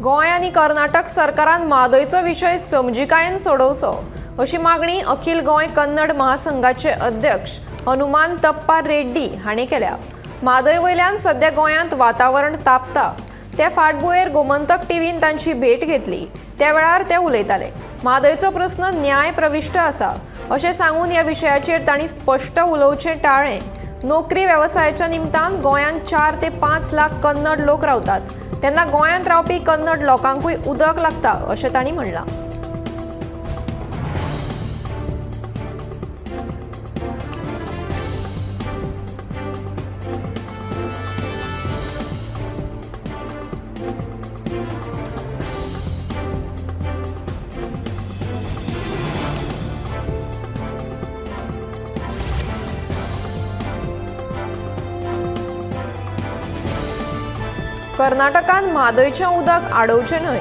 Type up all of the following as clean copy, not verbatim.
गोंय आनी कर्नाटक सरकारान म्हादयचो विशय समजिकायेन सोडोवचो अशी मागणी अखिल गोंय कन्नड महासंघाचे अध्यक्ष हनुमंतप्पा रेड्डी हांणी केल्या. म्हादय वयल्यान सध्या गोंयांत वातावरण तापता त्या फाटभुंयेर गोमंतक टीव्हीन तांची भेट घेतली. त्या वेळार ते उलयताले. म्हादयचो प्रस्न न्याय प्रविश्ट आसा अशें सांगून ह्या विशयाचेर तांणी स्पश्ट उलोवचें टाळ्ळें. नोकरी वेवसायाच्या निमतान गोंयांत 4 ते 5 लाख कन्नड लोक रावतात, तेन्ना गोंयांत रावपी कन्नड लोकांकूय उदक लागता अशें तांणी म्हणलां. कर्नाटकान म्हादयचें उदक आडोवचें न्हय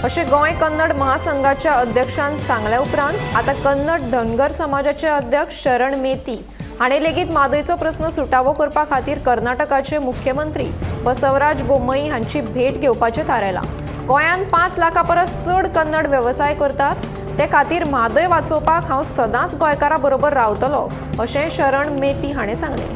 अशें गोंय कन्नड महासंघाच्या अध्यक्षान सांगल्या उपरांत आतां कन्नड धनगर समाजाचे अध्यक्ष शरण मेती हाणें लेगीत म्हादयचो प्रस्न सुटावो करपा खातीर कर्नाटकाचे मुख्यमंत्री बसवराज बोम्मई हांची भेट घेवपाचें थारायलां. गोंयांत 5 लाखां परस चड कन्नड वेवसाय करतात, ते खातीर म्हादय वाचोवपाक हांव सदांच गोंयकारां बरोबर रावतलो अशें शरण मेती हाणें सांगलें.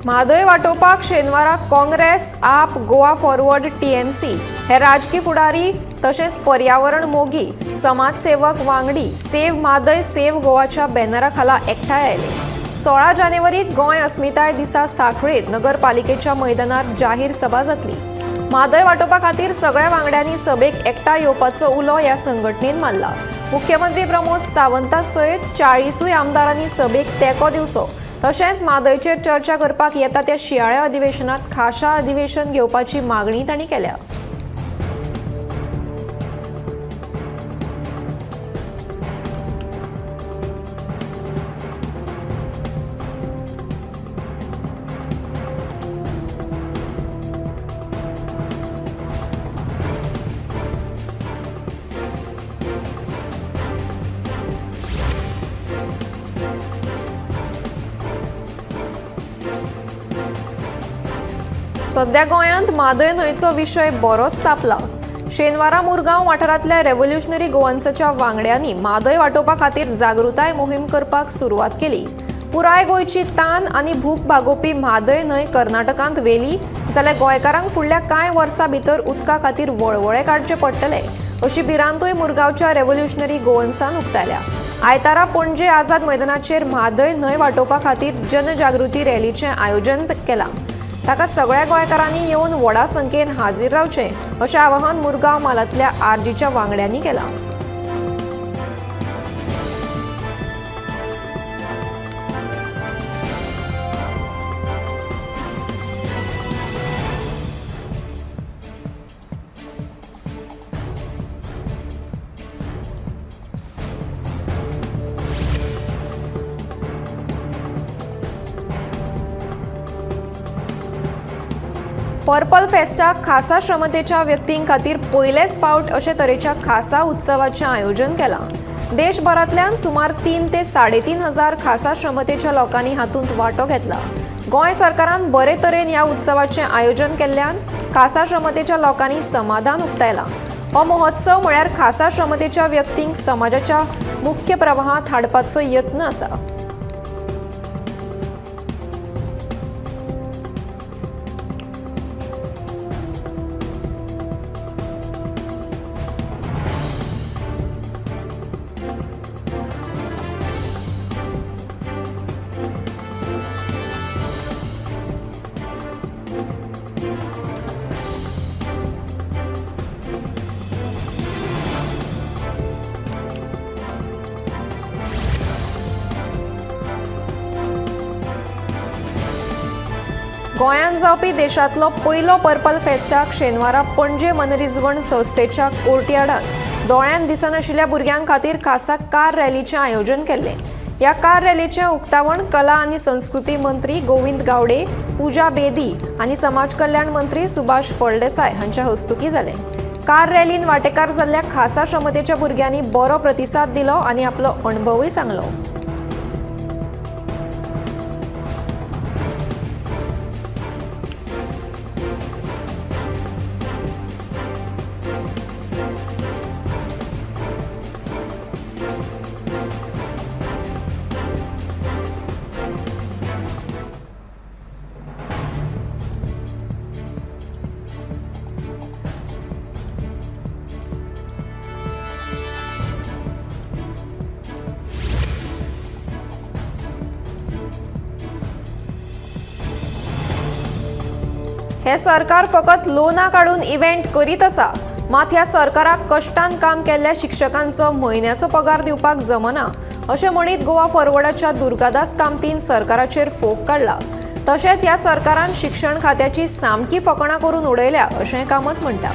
म्हादय वाटोवपाक शेनवाराक काँग्रेस, आप, गोवा फॉरवर्ड, टीएमसी हे राजकी फुडारी तशेंच पर्यावरण मोगी, समाजसेवक वांगडी सेव्ह म्हादय सेव्ह गोवाच्या बॅनरा खाला एकठांय आयले. 16 जानेवारीक गोंय अस्मिताय दिसा सांखळेंत नगरपालिकेच्या मैदानार जाहीर सभा जातली. म्हादय वाटोवपा खातीर सगळ्या वांगड्यांनी सभेक एकठांय येवपाचो उलो ह्या संघटनेन मारला. मुख्यमंत्री प्रमोद सावंता सयत 40 आमदारांनी सभेक तेंको दिवचो तशेंच म्हादयचेर चर्चा करपाक येता त्या शियाळ्या अधिवेशनात खाशा अधिवेशन घेवपाची मागणी तांणी केल्या. सध्या गोंयांत म्हादय न्हंयचो विशय बरोच तापला. शेनवारा मुरगांव वाठारांतल्या रेव्होल्युशनरी गोवन्साच्या वांगड्यांनी म्हादय वाटोवपा खातीर जागृताय मोहीम करपाक सुरवात केली. पुराय गोंयची तान आनी भूक भागोवपी म्हादय न्हंय कर्नाटकांत व्हेली जाल्यार गोंयकारांक फुडल्या कांय वर्सां भितर उदका खातीर वळवळे काडचे पडटले अशी भिरांतूय मुरगांवच्या रेव्होल्युशनरी गोवन्सान उक्तायल्या. आयतारा पणजे आझाद मैदानाचेर म्हादय न्हंय वाटोवपा खातीर जनजागृती रॅलीचें आयोजन केलां. ताका सगळ्या गोंयकारांनी येवन व्हडा संख्येन हाजीर रावचें अशें आवाहन मुरगांव म्हालांतल्या आरजीच्या वांगड्यांनी केलां. पर्पल फेस्टाक खासा क्षमतेच्या व्यक्तीं खातीर पयलेच फावट अशे तरेच्या खासा उत्सवाचें आयोजन केलां. देशभरांतल्यान सुमार 3 ते 3.5 हजार खासा क्षमतेच्या लोकांनी हातूंत वांटो घेतला. गोंय सरकारान बरे तरेन ह्या उत्सवाचें आयोजन केल्ल्यान खासा क्षमतेच्या लोकांनी समाधान उक्तायलां. हो महोत्सव म्हळ्यार खासा क्षमतेच्या व्यक्तींक समाजाच्या मुख्य प्रवाहांत हाडपाचो यत्न आसा. गोंयांत जावपी देशांतलो पयलो पर्पल फेस्टाक शेनवारा पणजे मनरिजवण संस्थेच्या कोर्टयार्डांत दोळ्यांत दिसनाशिल्ल्या भुरग्यां खातीर खासा कार रॅलीचें आयोजन केल्लें. ह्या कार रॅलीचें उक्तावण कला आनी संस्कृती मंत्री गोविंद गावडे, पूजा बेदी आनी समाज कल्याण मंत्री सुभाष फळदेसाय हांच्या हस्तुकीं जालें. कार रॅलीन वांटेकार जाल्ल्या खासा क्षमतेच्या भुरग्यांनी बरो प्रतिसाद दिलो आनी आपलो अणभवूय सांगलो. हे सरकार फकत लोनां काडून इव्हेंट करीत आसा, मात ह्या सरकाराक कश्टान काम केल्ल्या शिक्षकांचो म्हयन्याचो पगार दिवपाक जमना अशें म्हणीत गोवा फॉरवर्डाच्या दुर्गादास कामतीन सरकाराचेर फोग काडला. तशेंच ह्या सरकारान शिक्षण खात्याची सामकी फकाणां करून उडयल्या अशें कामत म्हणटा.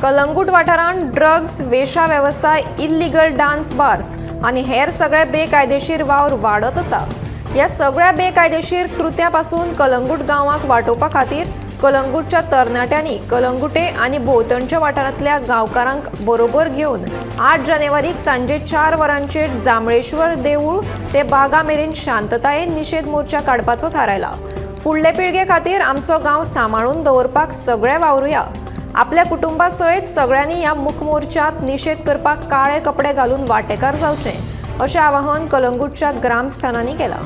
कलंगूट वाठारांत ड्रग्स, वेशा वेवसाय, इल्लिगल डान्स बार्स आनी हेर सगळे बेकायदेशीर वावर वाडत आसा. ह्या सगळ्या बेकायदेशीर कृत्या पासून कलंगूट गांवाक वाटोवपा खातीर कलंगूटच्या तरणाट्यांनी कलंगुटे आनी भोंवतणच्या वाठारांतल्या गांवकारांक बरोबर घेवन 8 जानेवारीक सांजे 4 वरांचेर जांभळेश्वर देवूळ ते बागा मेरेन शांततायेन निशेध मोर्चा काडपाचो थारायला. फुडले पिळगे खातीर आमचो गांव सांबाळून दवरपाक सगळे वावरुया. आपल्या कुटुंबा सयत सगळ्यांनी ह्या मुखमोर्चात निशेध करपाक काळे कपडे घालून वांटेकार जावचे अशें आवाहन कलंगूटच्या ग्रामस्थानांनी केलां.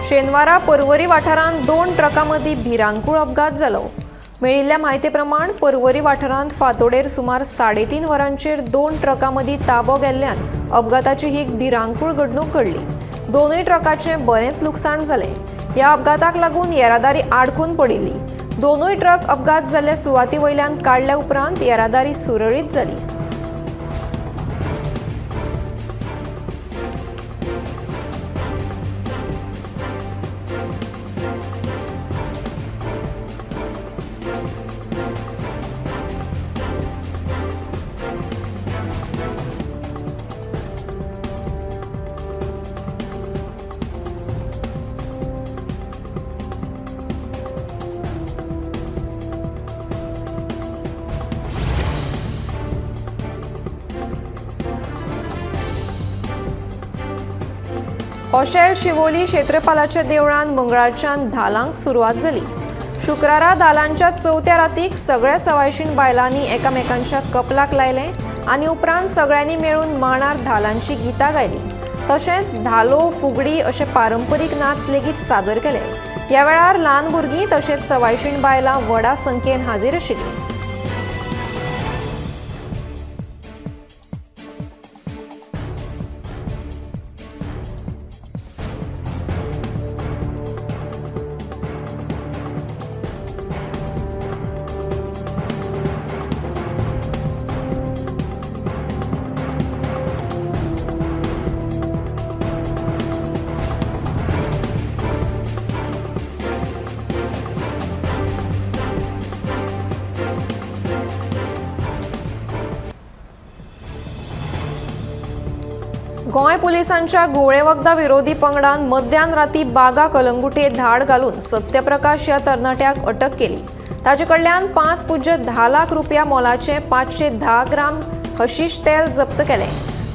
शेनवारा पर्वरी वाठारांत 2 ट्रकां मदीं भिरांकूळ अपघात जालो. मेळिल्ल्या म्हायती प्रमाण पर्वरी वाठारांत फांतोडेर सुमार 3.5 वरांचेर 2 ट्रकां मदीं ताबो गेल्ल्यान अपघाताची ही भिरांकूळ घडणूक घडली. दोनूय ट्रकाचें बरेंच लुकसाण जालें. ह्या अपघाताक लागून येरादारी आडखून पडिल्ली. दोनूय ट्रक अपघात जाल्ल्या सुवाती वयल्यान काडल्या उपरांत येरादारी सुरळीत जाली. ओशेल शिवोली क्षेत्रपालाच्या देवळान मंगळारच्यान धालांक सुरवात जाली. शुक्रारा धालांच्या चवथ्या रातीक सगळ्या सवायशीण बायलांनी एकामेकांच्या कपलाक लायले आनी उपरांत सगळ्यांनी मेळून माणार धालांची गितां गायली. तशेंच धालो, फुगडी अशे पारंपरीक नाच लेगीत सादर केले. ह्या वेळार ल्हान भुरगीं तशेंच सवायशीण बायलां व्हडा संख्येन हाजीर आशिल्लीं. गोंय पुलिसांच्या घुंवळे वखदां विरोधी पंगडान मध्यान राती बागा कलंगुटे धाड घालून सत्यप्रकाश ह्या तरणाट्याक अटक केली. ताचे कडल्यान 5.10 लाख रुपया मोलाचें 510 ग्राम हशीश तेल जप्त केलें.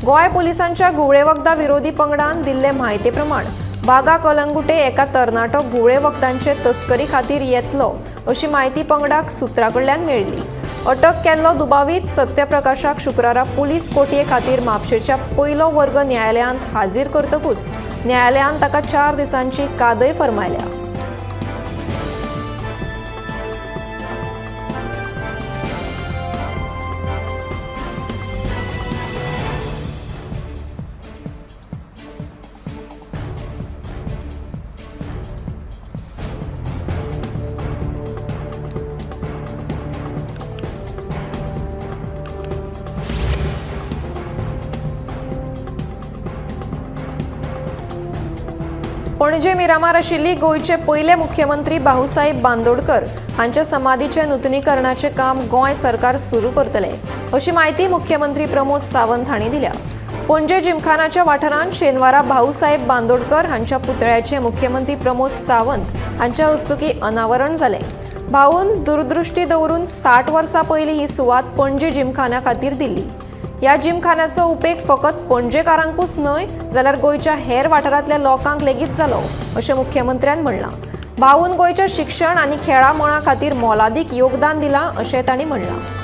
गोंय पुलिसांच्या घुंवळे वखदां विरोधी पंगडान दिल्ले म्हायती प्रमाण बागा कलंगुटे एका तरणाटो घुंवळे वखदांचे तस्करी खातीर येतलो अशी म्हायती पंगडाक सुत्रा कडल्यान मेळ्ळी. अटक केल्लो दुबावीत सत्यप्रकाशाक शुक्रारा पुलीस कोठये खातीर म्हापशेच्या पयलो वर्ग न्यायालयांत हाजीर करतकूच न्यायालयान ताका 4 दिसांची कादय फर्मायल्या. पणजे मिरामार आशिल्ली गोंयचे पयले मुख्यमंत्री भाऊसाहेब बांदोडकर हांच्या समाधीचें नुतनीकरणाचें काम गोंय सरकार सुरू करतले अशी म्हायती मुख्यमंत्री प्रमोद सावंत हांणी दिल्या. पणजे जिमखानाच्या वाठारांत शेनवारा भाऊसाहेब बांदोडकर हांच्या पुतळ्याचें मुख्यमंत्री प्रमोद सावंत हांच्या हस्तुकीं अनावरण जालें. भाऊन दूरदृश्टी दवरून 60 वर्सां पयलीं ही सुवात पणजे जिमखाना खातीर दिल्ली. ह्या जिमखान्याचो उपेग फकत पणजेकारांकूच न्हय जाल्यार गोंयच्या हेर वाठारांतल्या लोकांक लेगीत जालो अशें मुख्यमंत्र्यान म्हणलां. भाऊन गोंयच्या शिक्षण आनी खेळां मळा खातीर मोलादीक योगदान दिलां अशें तांणी म्हणलां.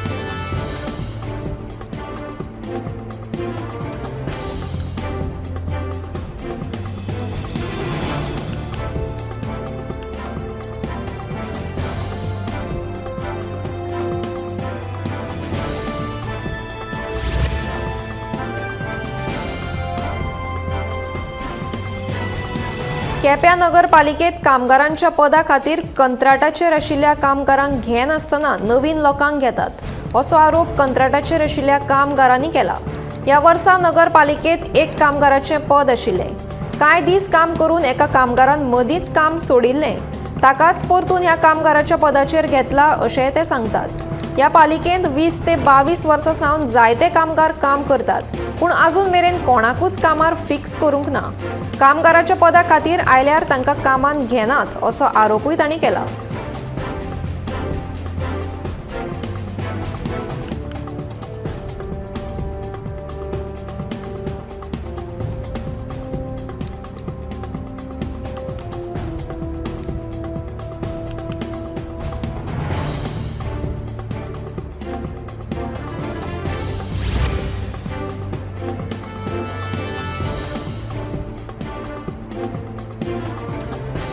केप्यां नगरपालिकेत कामगारांच्या पदा खातीर कंत्राटाचेर आशिल्ल्या कामगारांक घेनासतना नवीन लोकांक घेतात असो आरोप कंत्राटाचेर आशिल्ल्या कामगारांनी केला. ह्या वर्सा नगरपालिकेत एक कामगाराचें पद आशिल्लें. कांय दीस काम करून एका कामगारान मदींच काम सोडिल्लें, ताकाच परतून ह्या कामगाराच्या पदाचेर घेतला अशें ते सांगतात. ह्या पालिकेंत 20 ते 22 वर्सां सावन जायते कामगार काम करतात, पूण अजून मेरेन कोणाकूच कामार फिक्स करूंक ना. कामगाराच्या पदा खातीर आयल्यार तांकां कामान घेनात असो आरोपूय तांणी केला.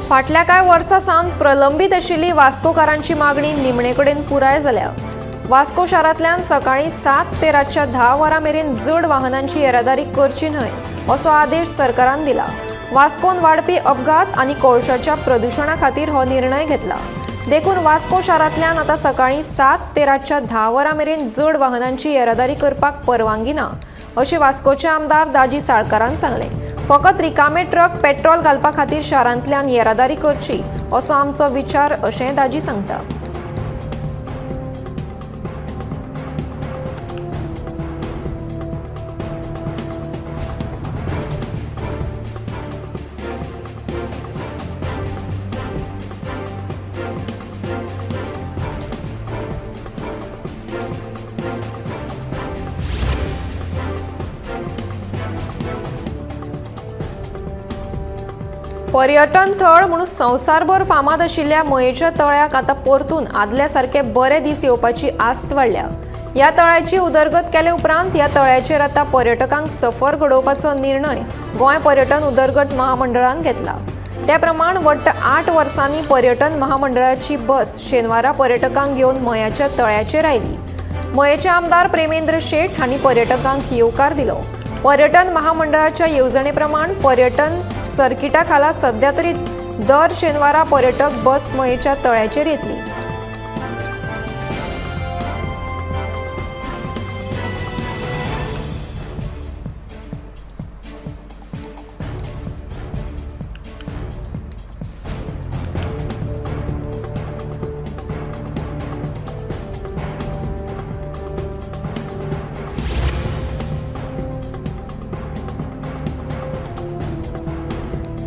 फाटल्या कांय वर्सां सावन प्रलंबीत आशिल्ली वास्कोकारांची मागणी निमणे कडेन पुराय जाल्या. वास्को शारांतल्यान सकाळीं 7 ते रातच्या 10 वरां मेरेन जड वाहनांची येरादारी करची न्हय असो आदेश सरकारान दिला. वास्कोन वाडपी अपघात आनी कोळशाच्या प्रदुशणा खातीर हो निर्णय घेतला. देखून वास्को शारांतल्यान आतां सकाळीं 7 ते रातच्या 10 वरां मेरेन जड वाहनांची येरादारी करपाक परवानगी ना अशें वास्कोचे आमदार दाजी साळकारान सांगलें. फकत रिकामे ट्रक पेट्रोल घालपा खातीर शारांतल्यान येरादारी करची असो आमचो विचार अशें दाजी सांगता. पर्यटन थळ म्हणून संवसारभर फामाद आशिल्ल्या मयेच्या तळ्याक आतां परतून आदल्या सारके बरे दीस येवपाची आस्त वाडल्या. ह्या तळ्याची उदरगत केले उपरांत ह्या तळ्याचेर आतां पर्यटकांक सफर घडोवपाचो निर्णय गोंय पर्यटन उदरगत महामंडळान घेतला. त्या प्रमाण वट्ट 8 वर्सांनी पर्यटन महामंडळाची बस शेनवारा पर्यटकांक घेवन मयाच्या तळ्याचेर आयली. मयेचे आमदार प्रेमेंद्र शेट हांणी पर्यटकांक येवकार दिलो. पर्यटन महामंडळाच्या येवजणे प्रमाण पर्यटन सर्किटा खाला सध्या तरी दर शेनवारा पर्यटक बस मयेच्या तळ्याचेर येतली.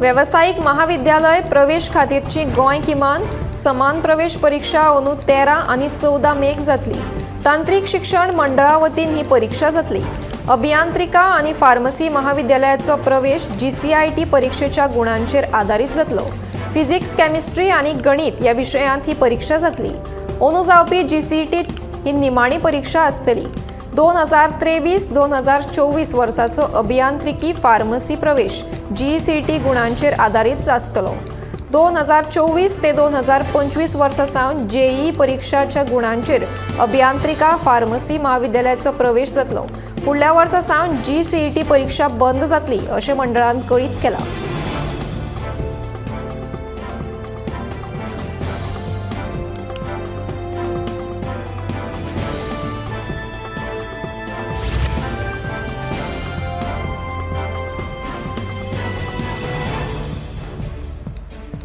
वेवसायीक महाविद्यालय प्रवेश खातीरची गोंय किमान समान प्रवेश परिक्षा अंदू 13 आनी 14 मेक जातली. तांत्रिक शिक्षण मंडळा वतीन ही परिक्षा जातली. अभियांत्रिका आनी फार्मसी महाविद्यालयाचो प्रवेश GCIT परिक्षेच्या गुणांचेर आदारीत जातलो. फिजिक्स, केमिस्ट्री आनी गणित ह्या विशयांत ही परिक्षा जातली. अंदू जावपी GCET ही निमाणी परिक्षा आसतली. 2023-2024 वर्साचो अभियांत्रिकी फार्मसी प्रवेश GCET गुणांचेर आदारीत आसतलो. 2024 ते 2025 वर्सा सावन JEE परिक्षाच्या गुणांचेर अभियांत्रिका फार्मसी महाविद्यालयाचो प्रवेश जातलो. फुडल्या वर्सा सावन GCET परिक्षा बंद जातली अशें मंडळान कळीत केलां.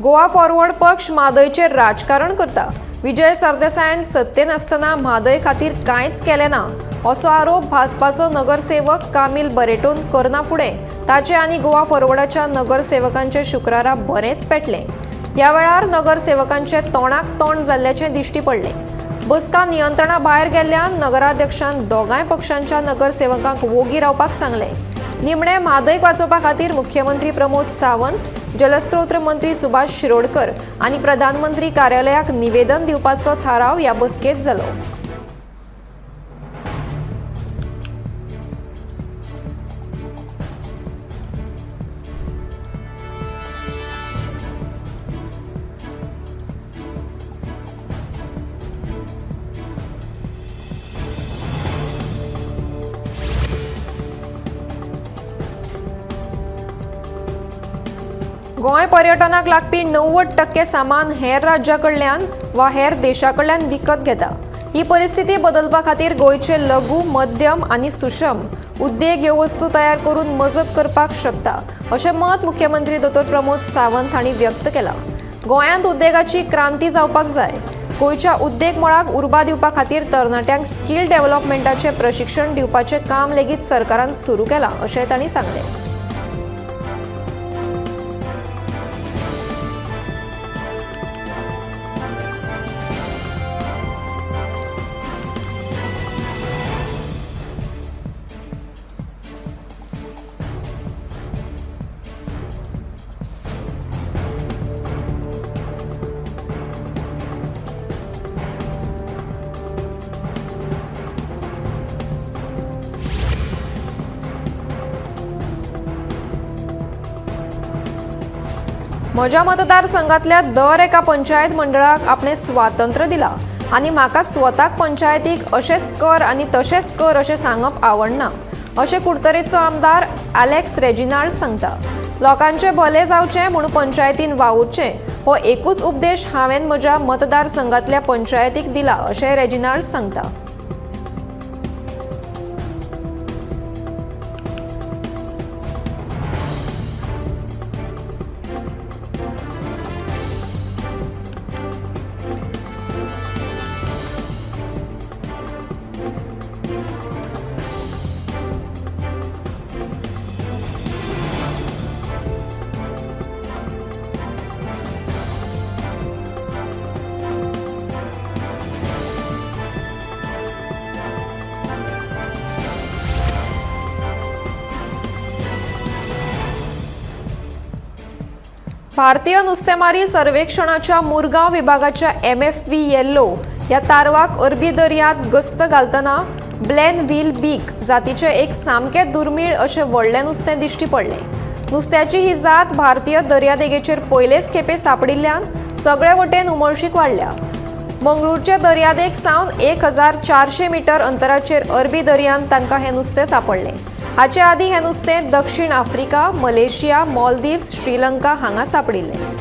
गोवा फॉरवर्ड पक्ष म्हादयचेर राजकारण करता. विजय सरदेसायान सत्तेन आसतना म्हादय खातीर कांयच केलें ना असो आरोप भाजपाचो नगरसेवक कामील बरेटोन करना फुडें ताचे आनी गोवा फॉरवर्डाच्या नगरसेवकांचे शुक्रारा बरेंच पेटलें. ह्या वेळार नगरसेवकांचे तोंडाक तोंड जाल्ल्याचें दिश्टी पडलें. बसका नियंत्रणा भायर गेल्ल्यान नगराध्यक्षान दोगांय पक्षांच्या नगरसेवकांक वोगी रावपाक सांगलें. निमणे म्हादयक वाचोवपा खातीर मुख्यमंत्री प्रमोद सावंत, जलस्रोत मंत्री सुभाष शिरोडकर आनी प्रधानमंत्री कार्यालयाक निवेदन दिवपाचो थाराव ह्या बसकेंत जालो. गोंय पर्यटनाक लागपी 90% सामान हेर राज्यां कडल्यान वा हेर देशा कडल्यान विकत घेता. ही परिस्थिती बदलपा खातीर गोंयचे लघु, मध्यम आनी सुशम उद्देग ह्यो वस्तू तयार करून मजत करपाक शकता अशें मत मुख्यमंत्री दोतोर प्रमोद सावंत हांणी व्यक्त केलां. गोंयांत उद्देगाची क्रांती जावपाक जाय. गोंयच्या उद्देग मळाक उर्बा दिवपा खातीर तरणाट्यांक स्कील डेव्हलपमेंटाचें प्रशिक्षण दिवपाचें काम लेगीत सरकारान सुरू केलां अशें तांणी सांगलें. म्हज्या मतदारसंघातल्या दर एका पंचायत मंडळाक आपणें स्वातंत्र्य दिलां आनी म्हाका स्वताक पंचायतीक अशेंच कर आनी तशेंच कर अशें सांगप आवडना अशें कुडतरेचो आमदार आलेक्स रेजिनाल्ड सांगता. लोकांचें भलें जावचें म्हूण पंचायतीन वावुरचें हो एकूच उपदेश हांवें म्हज्या मतदारसंघातल्या पंचायतीक दिला अशें रेजिनाल्ड सांगता. भारतीय नुस्तेमारी सर्वेक्षणाच्या मुरगांव विभागाच्या MFV yellow ह्या तारवाक अरबी दर्यांत गस्त घालतना ब्लॅन व्हील बीक जातीचें एक सामकें दुर्मीळ अशें व्हडलें नुस्तें दिश्टी पडलें. नुस्त्याची ही जात भारतीय दर्यादेगेचेर पयलेच खेपे सांपडिल्ल्यान सगळे वटेन उमळशीक वाडल्या. मंगळूरचे दर्यादेग सावन 1400 मिटर अंतराचेर अरबी दर्यांत तांकां हें नुस्तें सांपडलें. हाचे आदीं हें नुस्तें दक्षिण आफ्रिका, मलेशिया, मालदीव्स, श्रीलंका हांगा सांपडिल्लें.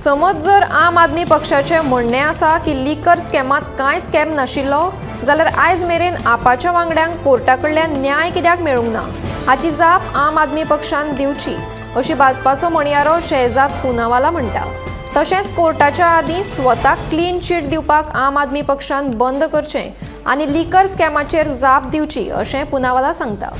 समज जर आम आदमी पक्षाचें म्हणणें आसा की लिकर स्कॅमांत कांय स्कॅम नाशिल्लो जाल्यार आयज मेरेन आपाच्या वांगड्यांक कोर्टा कडल्यान न्याय कित्याक मेळूंक ना हाची जाप आम आदमी पक्षान दिवची अशी भाजपाचो म्हणयारो शेहजाद पुनावाला म्हणटा. तशेंच कोर्टाच्या आदीं स्वताक क्लीन चीट दिवपाक आम आदमी पक्षान बंद करचें आनी लिकर स्कॅमाचेर जाप दिवची अशें पुनावाला सांगता.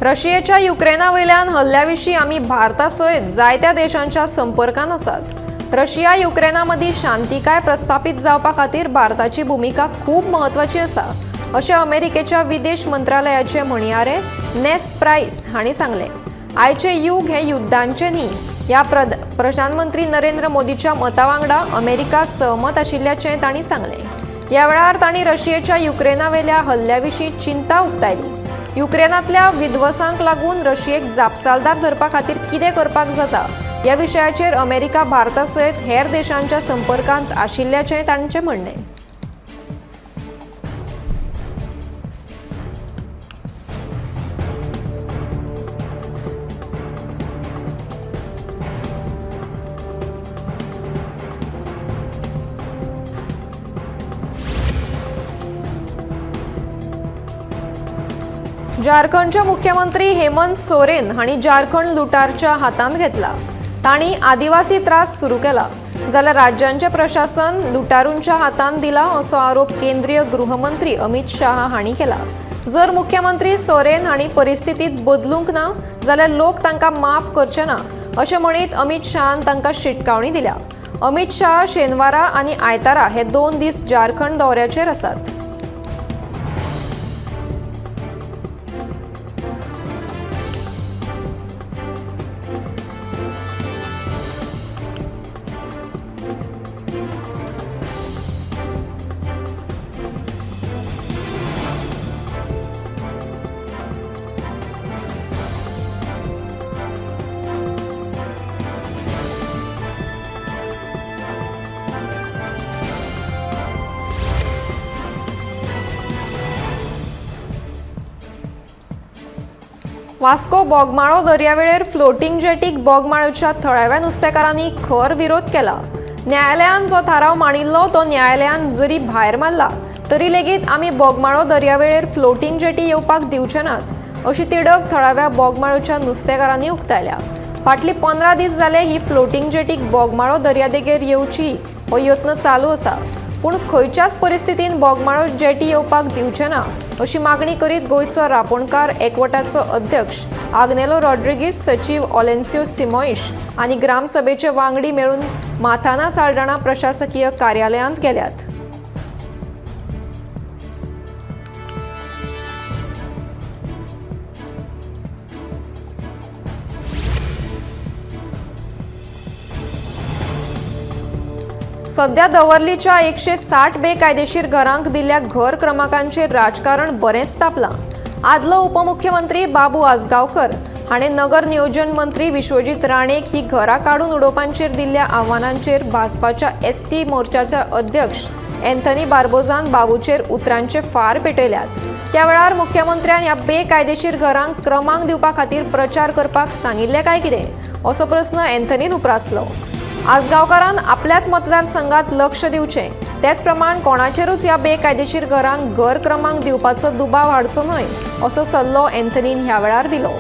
रशियेच्या युक्रेना वयल्यान हल्ल्या विशीं आमी भारता सयत जायत्या देशांच्या संपर्कांत आसात. रशिया युक्रेना मदीं शांतिकाय प्रस्थापीत जावपा खातीर भारताची भुमिका खूब म्हत्वाची आसा अशें अमेरिकेच्या विदेश मंत्रालयाचे म्हणयारे नेस प्रायस हांणी सांगलें. आयचें युग हें युद्धांचें न्ही ह्या प्रधानमंत्री नरेंद्र मोदीच्या मता वांगडा अमेरिका सहमत आशिल्ल्याचें तांणी सांगलें. ह्या वेळार तांणी रशियेच्या युक्रेना वयल्या हल्ल्या विशीं चिंता उक्तायली. युक्रेनांतल्या विध्वंसांक लागून रशियेक जापसालदार धरपा खातीर कितें करपाक जाता ह्या विशयाचेर अमेरिका भारता सयत हेर देशांच्या संपर्कांत आशिल्ल्याचें तांचें म्हणणें. झारखंडचे मुख्यमंत्री हेमंत सोरेन हांणी झारखंड लुटारच्या हातांत घेतला. तांणी आदिवासी त्रास सुरू केला जाल्यार राज्यांचें प्रशासन लुटारूंच्या हातांत दिला असो आरोप केंद्रीय गृहमंत्री अमित शाह हांणी केला. जर मुख्यमंत्री सोरेन हांणी परिस्थितीत बदलूंक ना जाल्यार लोक तांकां माफ करचे ना अशें म्हणीत अमित शाहान तांकां शिटकावणी दिल्या. अमित शाह शेनवारा आनी आयतारा हे 2 दीस झारखंड दौऱ्याचेर आसात. वास्को बोगमाळो दर्यावेळेर फ्लोटींग जेटीक बोगमाळोच्या थळाव्या नुस्तेकारांनी खर विरोध केला. न्यायालयान जो थाराव मांडिल्लो तो न्यायालयान जरी भायर मारला तरी लेगीत आमी बोगमाळो दर्यावेळेर फ्लोटींग जेटी येवपाक दिवचे नात अशी तिडक थळाव्या बोगमाळोच्या नुस्तेकारांनी उक्तायल्या. फाटली 15 दीस जाले ही फ्लोटींग जेटीक बोगमाळो दर्यादेगेर येवची हो यत्न चालू आसा, पूण खंयच्याच परिस्थितीन बोगमाळो जेटी येवपाक दिवचे ना अशी मागणी करीत गोंयचो रापोणकार एकवटाचो अध्यक्ष आग्नेलो रॉड्रिगीस, सचीव ऑलेन्सियो सिमोइश आनी ग्रामसभेचे वांगडी मेळून माथाना साल्डाणा प्रशासकीय कार्यालयांत गेल्यात. सध्या दवर्लीच्या 160 बेकायदेशीर घरांक दिल्ल्या घर क्रमांकांचेर राजकारण बरेंच तापलां. आदलो उपमुख्यमंत्री बाबू आजगांवकर हाणें नगर नियोजन मंत्री विश्वजीत राणेक ही घरां काडून उडोवपांचेर दिल्ल्या आव्हानांचेर भाजपाच्या एसटी मोर्चाचे अध्यक्ष एन्थनी बार्बोजान बाबूचेर उतरांचे फार पेटयल्यात. त्या वेळार मुख्यमंत्र्यान ह्या बेकायदेशीर घरांक क्रमांक दिवपा खातीर प्रचार करपाक सांगिल्लें काय कितें असो प्रस्न एन्थनीन उप्रासलो. आजगांवकारान आपल्याच मतदारसंघात लक्ष दिवचें, तेच प्रमाण कोणाचेरूच ह्या बेकायदेशीर घरांक घर क्रमांक दिवपाचो दुबाव हाडचो न्हय असो सल्लो एन्थनीन ह्या वेळार दिलो.